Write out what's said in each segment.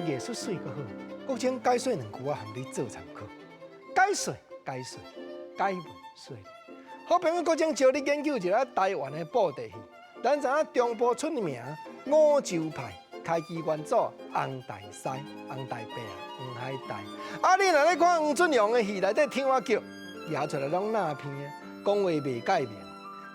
藝術媠閣好。國清解說兩句，我含你做參考。解說解說解文說理。好朋友國清招你研究一下台灣的布袋戲。咱知影中部出名五洲派開基元祖翁大師、翁大伯、黃海岱。啊，你若咧看黃俊雄的戲內底唱仔腳，舉出來攏那片，講話袂改名。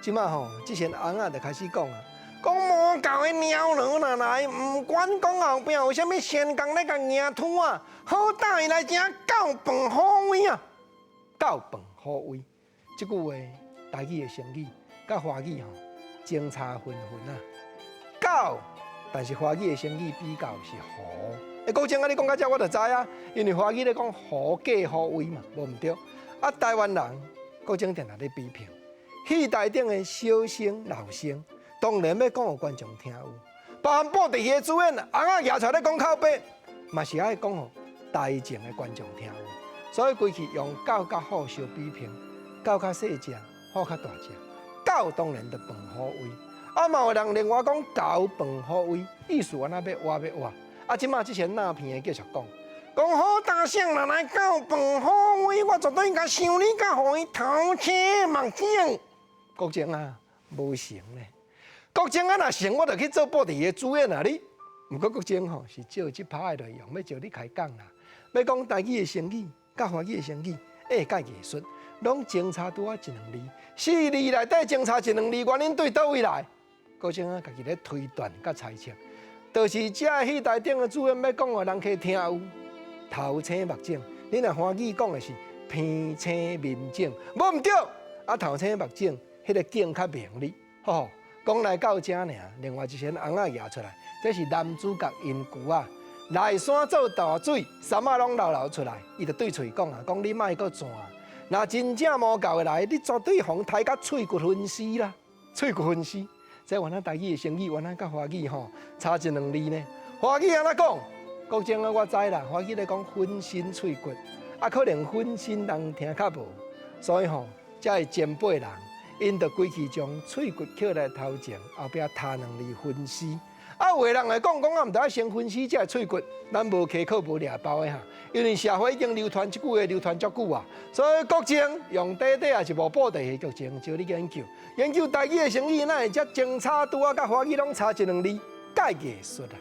這馬吼，這些翁仔就開始講啊。講魔教的貓奴若來，毋管講後壁有啥物仙公咧共迎土啊，好膽伊來遮鬥飯虎威啊！鬥飯虎威，這句話台語的成語，佮華語吼相差雲雲啊。狗，但是華語的成語比較是虎。欸，國清啊，你講到這我就知啊，因為華語咧講狐假虎威嘛，無毋對。啊，台灣人國清定定咧比拼，戲台頂的小生老生。當然欲講予觀眾聽有，包含布袋戲的主演，翁仔舉出來咧講口白，嘛是愛講予台前的觀眾聽有。所以規氣用狗佮虎相比拼，狗較細隻，虎較大隻。狗當然就飯虎威，啊嘛有人另外講猴飯虎威，意思按呢欲活欲活。啊，這馬這些那片的繼續講，講好大聲若來鬥飯虎威，我絕對共修理甲予伊頭青目腫。國清啊，無成咧。國清啊，若成，我就去做布袋戲的主演啊！你，毋過國清吼是照這拍的內容，欲招你開講啦。欲講台語的成語，佮華語的成語，會佮藝術，攏相差拄仔一兩字，四字內底相差一兩字，原因對佗位來？國清啊，家己咧推斷佮猜測，就是這戲台頂的主演欲講予人客聽有頭青目腫。你若華語講的是鼻青面腫，無毋對。啊，頭青目腫，彼個景較明麗，吼。講來到遮爾，另外一身翁仔舉出來，這是男主角𪜶舅仔內山做大水，衫仔攏流流出來，伊就對喙講啊，講你莫閣轉，若真正魔教的來，你絕對予刣甲喙骨分屍啦，喙骨分屍。這原來台語的成語，原來佮華語吼差一兩字呢。華語按怎講？國清啊，我知啦，華語咧講粉身碎骨，啊，可能粉身人聽較無，所以吼，這个前輩人。𪜶就規氣將喙骨抾來頭前，後壁疊兩字分屍。啊，有的人會講講啊，毋著愛先分屍才會喙骨，咱無溪口無掠包的哈。因為社會已經流傳這句話，流傳足久啊，所以國清用短短也是無布袋戲劇情，招你研究研究台語的成語，哪會遮相差拄仔佮華語攏差一兩字，蓋藝術啊！